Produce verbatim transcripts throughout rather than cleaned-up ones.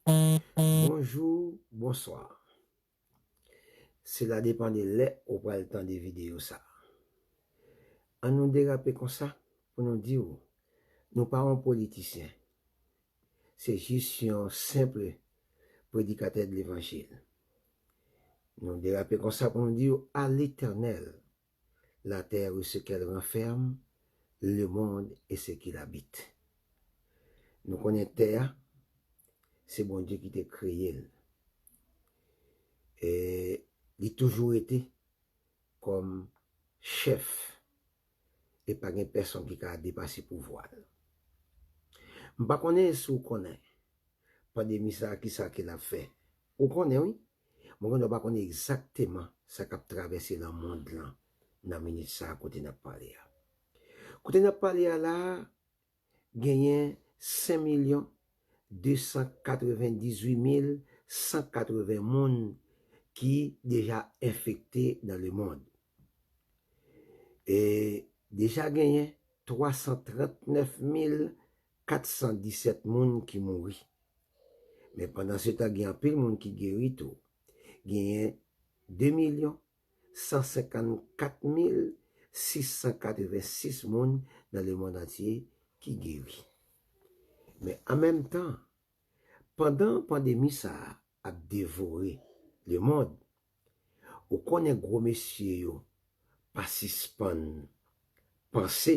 Bonjou, bonswa. Sela depann de lè ou pral tande videyo sa. An nou derape konsa pou nou di w, nou pa yon politisyen. Se jis yon senp predikatè de levanjil. Nou derape konsa pou nou di w, à l'Éternel, la terre et ce qu'elle renferme, le monde et ce qu'il habite. Nou konnen tè a, se Bondye ki te kreye l. E li toujou rete kòm chèf. E pa gen pèsonn ki ka depase pouvwa l. M pa konnen si w konnen pandemi sa a, kisa ke l ap fè. Ou konnen, wi. Mwen konnen w pa konnen egzakteman sa k ap travèse nan mond lan nan minit sa a kote n ap pale a. Kote n ap pale a la a, genyen senk milyon de san katrevendizuit mil san katreven moun ki deja enfekte dans le monde. E deja genyen twa san trannèf mil kat san disèt moun ki mouri. Men pandan se tan, gen anpil moun ki geri tou. Genyen de milyon san senkannkat mil sis san katrevensis moun nan lemonn antye ki geri. Men an menm tan, pandan pandemi sa a ap devore lemonn, ou konnen gwo mesye yo pa sispann panse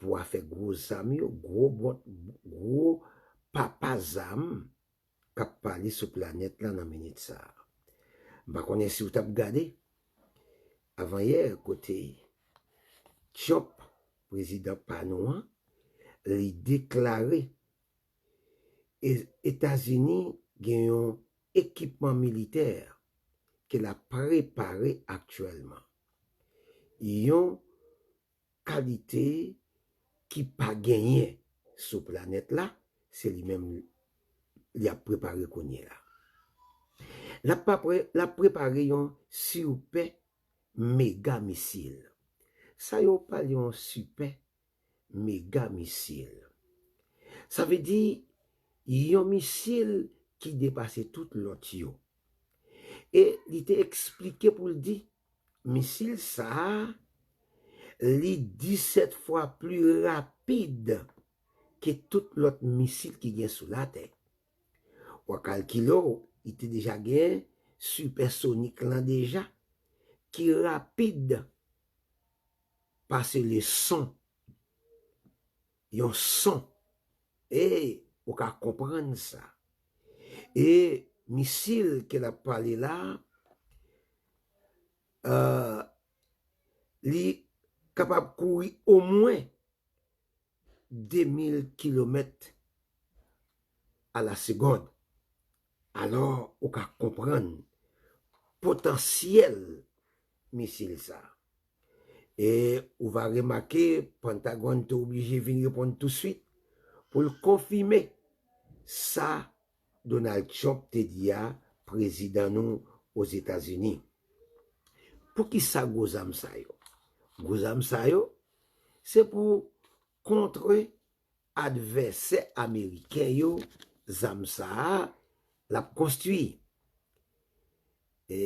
pou afè gwo zam yo, gwo bon, gwo papa zam k ap pale sou planèt la nan minit sa a. M pa konnen si w t ap gade, avanyè kote Trump, prezidan pa nou an, li deklare E-, Etazini gen yon ekipman militè ke l ap prepare aktyèlman. Yon kalite ki pa genyen sou planèt la, se li menm li ap prepare kounye la. L ap pa pre-, l ap prepare yon sipè mega misil. Sa yo pale yon sipè mega misil. Sa vle di yon misil ki depase tout lòt yo. E li te eksplike pou l di, misil sa a, li disèt fwa pli rapid ke tout lòt misil ki gen sou latè. W a kalkile w, li te deja gen sipèsonik lan deja, ki rapid pase le son. Yon son. E ou ka konprann sa. E misil ke l ap pale la, euh, li kapab kouri omwen de mil kilomèt a la segonn. Alò, ou ka konprann potansyèl misil sa. E ou va remake, Pentagòn te oblije vin reponn touswit pou l konfime sa Donald Trump te di a, prezidan nou Ozetazini. Poukisa gwo zam sa yo? Gwo zam sa yo, se pou kontre advèsè ameriken yo, zam sa a, l ap konstwi. E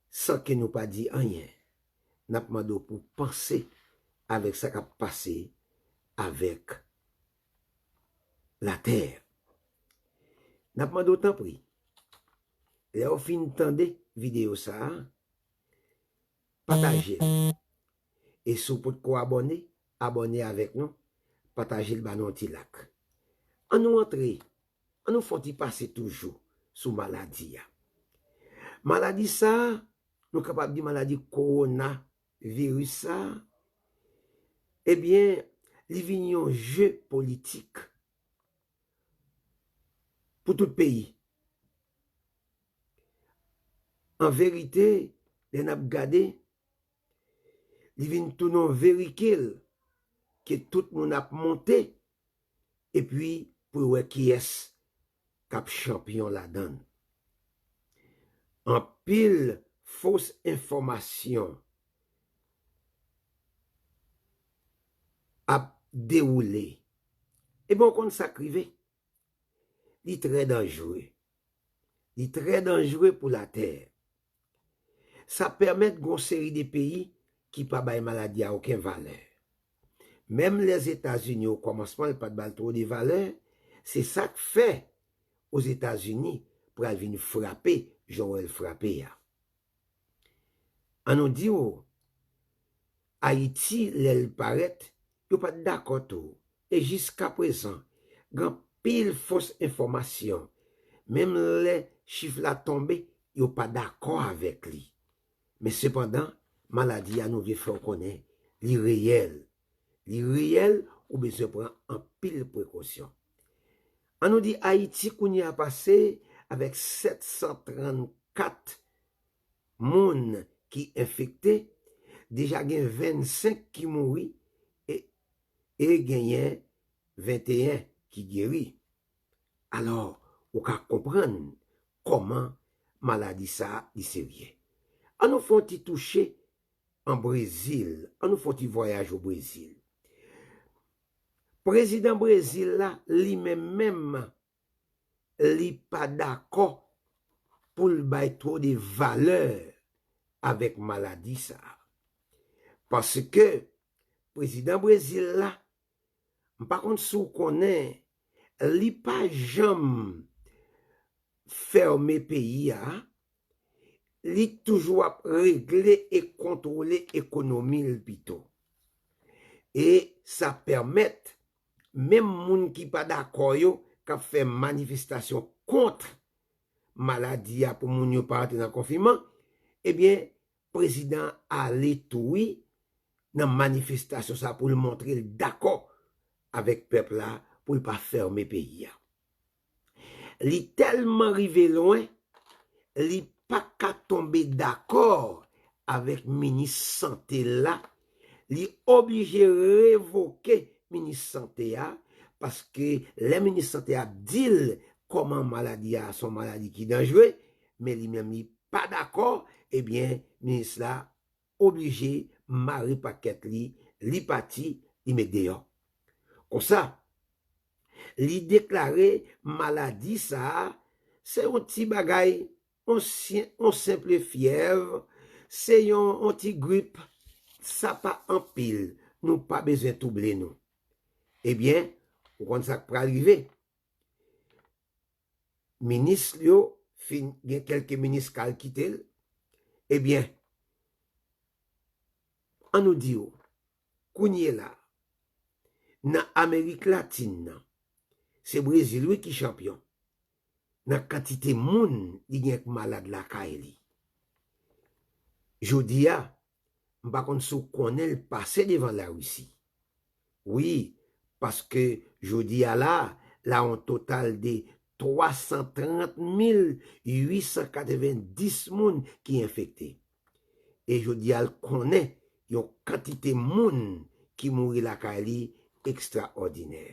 san ke nou pa di anyen, n ap mande w pou panse avèk sa k ap pase avèk latè. N ap mande w, tanpri, lè w fin tande videyo sa a, pataje l. E si w potko abòne, abòne avèk nou, pataje l, ba nou yon ti like. Ann nou antre, ann nou fè yon ti pase toujou sou maladi a. Maladi sa a, nou kapab di maladi kowonaviris sa a, ebyen, li vin yon je politik pou tout peyi. An verite, lè n ap gade, li vin tounen yon verikil ke tout moun ap monte, epi pou yo wè kiyès k ap chanpyon ladan l. Anpil fos enfòmasyon ap dewoule. Ebyen, w konn sa k rive? li trè danjre. Li trè danjre pou latè. Sa pèmèt gon seri de peyi ki pa bay maladi a okenn valè. Menm Lèzetazini, okòmansman, l pa t ba l twò de valè. Se sa k fè Ozetazini pral vin frape jan w wè l frape a. An nou di w, Ayiti, lè l parèt, yo pa t dakò tou. E jiskaprezan, gen anpil fos enfòmasyon. Menm lè chif la tonbe, yo pa dakò avèk li. Men sepandan, maladi a, nou vle fè w konnen, li reyèl. Li reyèl, ou bezwen pran anpil prekosyon. An nou di Ayiti kounye a pase avèk sèt san trannkat moun ki enfekte, deja gen vennsenk ki mouri e, e genyen venteyen ki geri. Alò, ou ka konprann kòman maladi sa a li serye. An nou fè yon ti touche an Brezil, an nou fè yon ti vwayaj o Brezil. Prezidan Brezil la, li menm menm, li pa dakò pou l bay twò de valè avèk maladi sa a. Paske prezidan Brezil la, m pa konn si w konnen, li pa janm fèmen peyi a, li toujou ap regle e kontwole ekonomi l pito. E sa pèmèt menm moun ki pa dakò yo, k ap fè manifestasyon kont maladi a pou moun yo pa antre nan konfinman, ebyen, prezidan ale tou wi nan manifestasyon sa pou l montre l dakò avèk pèp la pou l pa fèmen peyi a. Li tèlman rive lwen, li pa ka tonbe dakò avèk minis sante la. Li oblije revoke minis sante a, paske lè minis sante a ap di l kòman maladi a se yon maladi ki danjre, men li menm li pa dakò, ebyen, minis la oblije mare pakèt li, li pati, li met deyò. Konsa, li deklare maladi sa a se yon ti bagay, yon syen-, yon senp fyèv, se yon, yon ti grip, sa pa anpil, nou pa bezwen twouble nou. Ebyen, ou konn sa k pral rive. Minis yo fin, gen kèlke minis k al kite l. Ebyen, an nou di w, kounye la, nan Amerik Latin nan, se Brezil wi ki chanpyon nan kantite moun li gen k malad lakay li. Jodi a, m pa konn si w konnen l pase devan Larisi. Wi, paske jodi a la, la yon total de twa san trant mil uit san katrevenndis moun ki enfekte. E jodi a l konnen yon kantite moun ki mouri lakay li ekstraòdinè.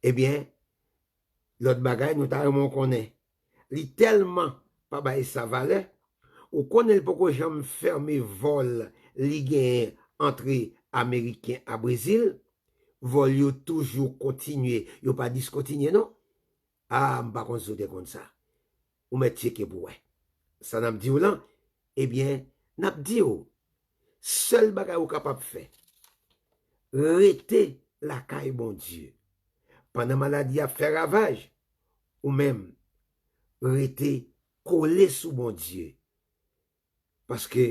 Ebyen, lòt bagay nou ta renmen w konnen, li tèlman pa bay sa valè, ou konnen l poko janm fèmen vòl li genyen antre Ameriken a Brezil, vòl yo toujou kontinye, yo pa diskontinye non. A, m pa konn si w te konn sa. Ou mèt tcheke pou w wè. Sa n ap di w lan, ebyen, n ap di w, sèl bagay ou kapab fè, rete lakay Bondye. Pandan maladi ap fè ravaj, ou menm, rete kole sou Bondye. Paske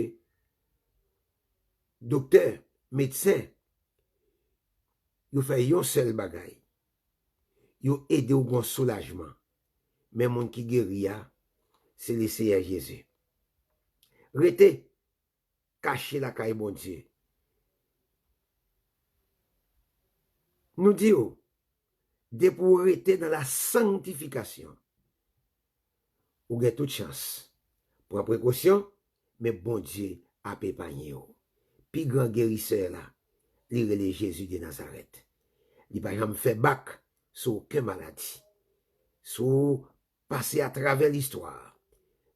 doktè, medsen, yo fè yon sèl bagay. Yo ede w gen yon soulajman. Men moun ki geri a, se Leseyè Jezi. Rete kache lakay Bondye. Nou di w, depi w rete nan la sanktifikasyon, ou gen tout chans. Pran prekosyon, men Bondye ap epanye w. Pi gran gerisè la, li rele Jezi de Nazarèt. Li pa janm fè bak sou okenn maladi. Si w pase atravè listwa,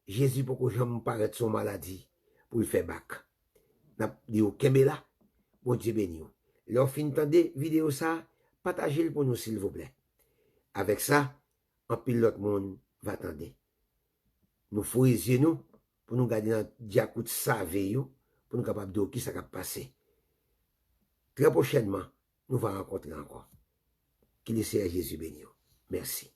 Jezi poko janm parèt sou yon maladi pou l fè bak. N ap di w kenbe la, Bondye beni w. Lè w fin tande videyo sa, pataje l pou nou silvouplè. Avèk sa, anpil lòt moun va tande. Nou foure zye nou pou nou gade nan dyakout save yo, pou nou kapab di w kisa k ap pase. Trè pwochènman, nou va rankontre ankò. Ke le Seyè Jezi beni w. Mèsi.